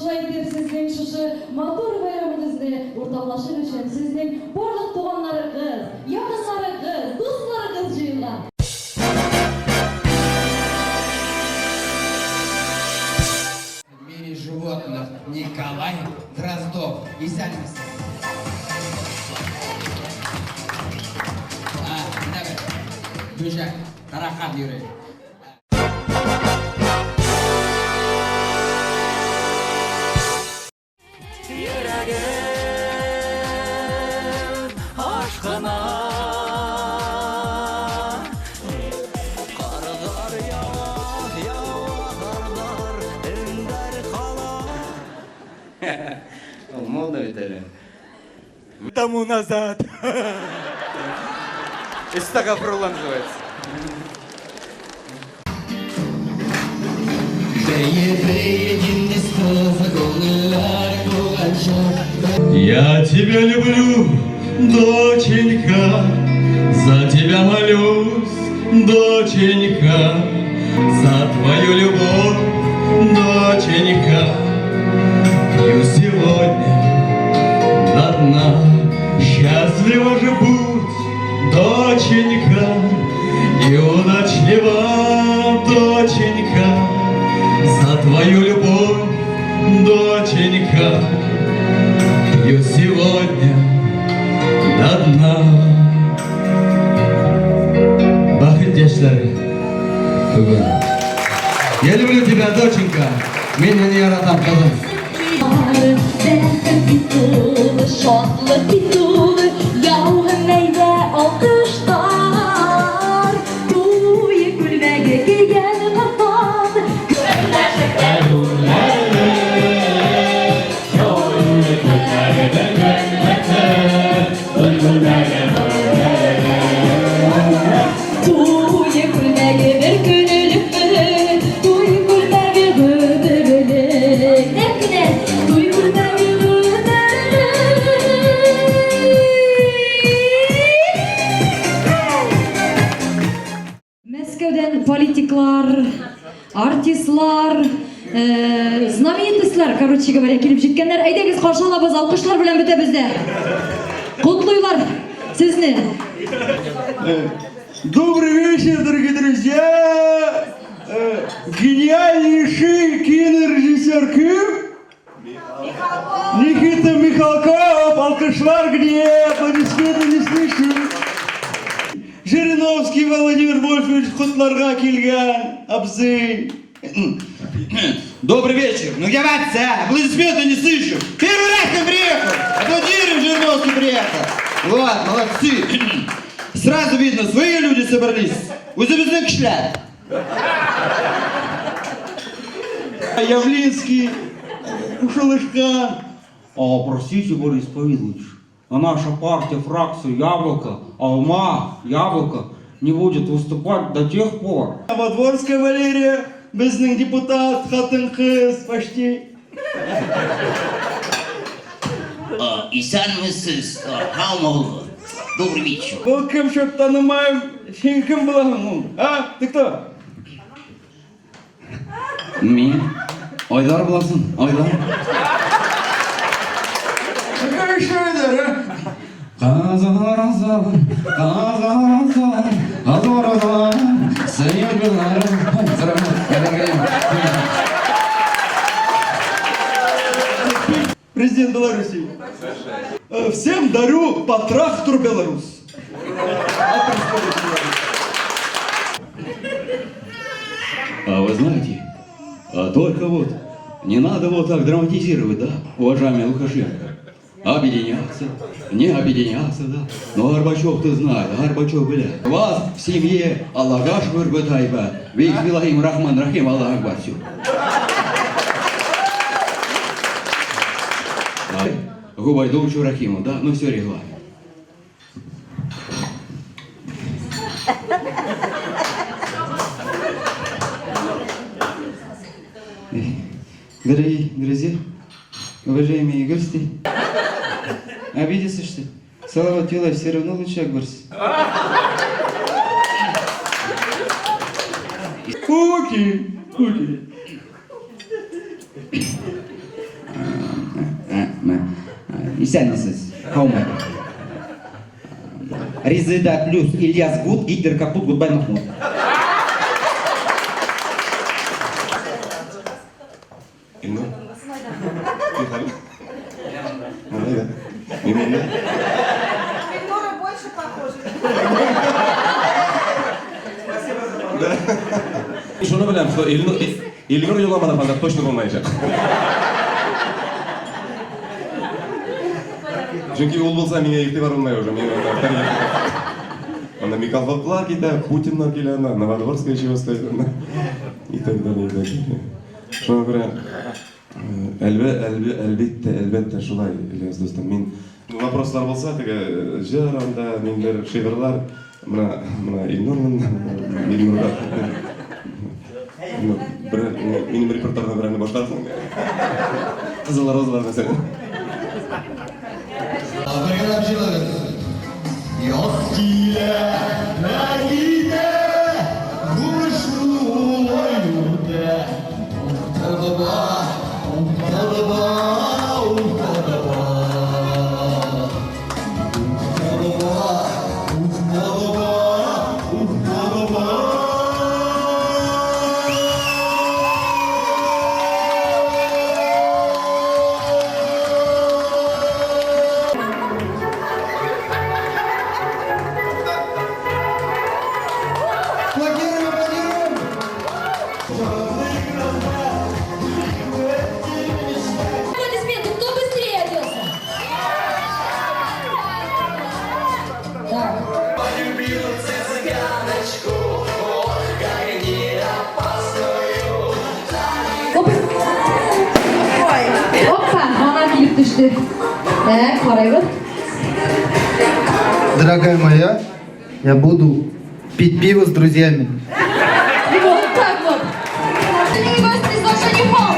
Шулай итеп, сезнең шушы матур бәйрәмегезне уртаклашыр өчен сезнең барлык туганнарыгыз, якыннарыгыз, дусларыгыз җыелган. В мире животных Николай Дроздов. Исәнмесез. А, менә бер бөҗәк, таракан йөри. Йөрәгем ашкына. Карлар ява, ява карлар, өннәр кала. Молда бит әле. Тому назад. Истагафрулла называется. Я тебя люблю, доченька, за тебя молюсь, доченька, за твою любовь, доченька, пью сегодня до дна. Счастлива же будь, доченька, и удачлива, доченька, за твою любовь, доченька, пью сегодня до дна. Бәхет яшьләре бүген. Я люблю тебя, доченька. Мин сине яратам, кызым. Бәхет бит ул, шатлык бит ул, яуһын әйдә алкышлар. Туй күлмәге кигән картан. Туй күлмәге бер көнлекме, туй күлмәге гомерлек. Нәп кенә, туй күлмәге гомерлек. Мәскәүдән политиклар, артистлар, знаменитостьлар, короче говоря, килеп җиткәннәр. Әйдәгез, каршы алабыз, алкышлар белән бетәбез дә. Котлыйлар сезне. Добрый вечер, дорогие друзья! Гениальнейший кинорежиссер кем? Никита Михалков! Алкышлар где? Аплодисменты не слышу. Жириновский Владимир Вольфович котларга килгән, абзый. Добрый вечер. Ну я в отца. Аплодисменты не слышу. Первый раз к нам приехал. Аплодируем, Жириновский приехал. Вот, молодцы. Сразу видно, свои люди собрались. Үзебезнең кешеләр. Явлинский, кушылышкан. А, простите, Борис Павлович, а наша партия, фракция «Яблоко», «Алма», «Яблоко» не будет выступать до тех пор. Новодворская Валерия, безнең депутат, хатын-кыз, почти. Исәнмесез, һаумы. Добрый вечер. Ул кем, чтоб танымаем, син кем буласың ул? А, ты кто? Мин Айдар буласың, Айдар. Какой еще Айдар, а? Казалар азалар, казалар азалар, азалар азалар, сөйгүләрем, Президент Беларуси. Всем дарю по трактору Беларусь. А вы знаете, а только вот не надо вот так драматизировать, да, уважаемый Лукашенко. Объединяться, не объединяться, да. Но Горбачев-то знает, Горбачев, бля. Вас в семье Аллаха шөкер бөтайба. Бисмиллахим рахман рахим, Аллах акбар, все. Губайдовичу Рахимов, да? Ну все, регламент. Дорогие друзья, уважаемые гости, обидится, что ли? Салават Юлаев все равно лучше Акбарс. Окей, окей. Исәнмесез. Һаумы. Резеда плюс Ильяс Гуд, Гитлер капут, Гудбай Махмуд. Илнур. Ни хәл? Монда да. Мин монда. Илнура больше похожа. Шуны беләм, что Илнур Илнур Юламанов анда точно булмаячак. Чөнки ул булса миңа игътибар булмай уже. Мин анда Анда Михалковлар китә, Путиннар килә, анда Новодворская чего стоит. И так далее, и так далее. Шуңа күрә әлбә, әлбә, әлбәттә, әлбәттә шулай, Ильяс дустым. Мин вопрослар булса, теге җыр анда, ниндидер шигырьләр, менә, менә Илнур монда, Илнурга. Ну, бер, минем репертуардан берәрне башларсың. Кызыл розалар мәсәлән. Бергәләп җырлыйбыз. Яз килә, китә, шулай үтә. Укталыба, укталыба, укталыба. Укталыба, укталыба, укталыба. Аплодируем, аплодируем! Аплодисменты, кто быстрее оделся? Так. Полюбил цыганочку, ох, как не опасную. Оп. Опа, ана килеп төште. Так, карыйбыз. Дорогая моя, я буду пить пиво с друзьями. Вот так вот. Дорогие гости за женихом.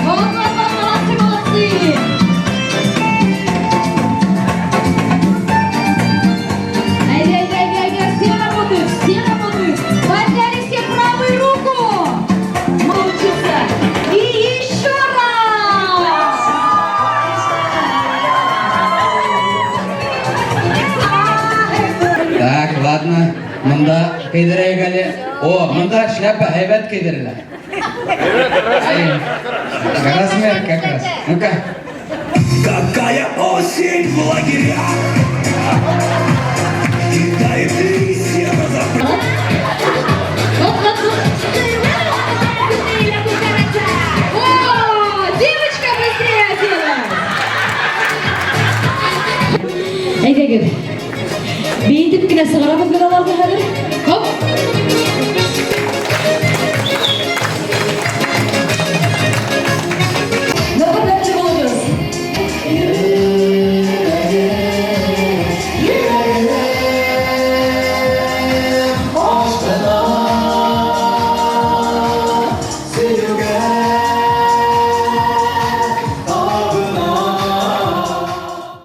Вот, вот, вот, молодцы, молодцы. Ай, ай, ай, ай, ай, все работают, все работают. Подняли все правую руку. Молодцы. И еще раз. Так, ладно. Монда кейдерәйек әле. О, монда шляпа әйбәт кейдерелә. Ай, размер как раз. Ну-ка. Какая осень в лагерях! Кидает листья на Вот, вот, вот. О, девочка быстрее оделась. Әйдәгез. Биетеп кенә сыгарабыз без аларны хәзер. Хоп.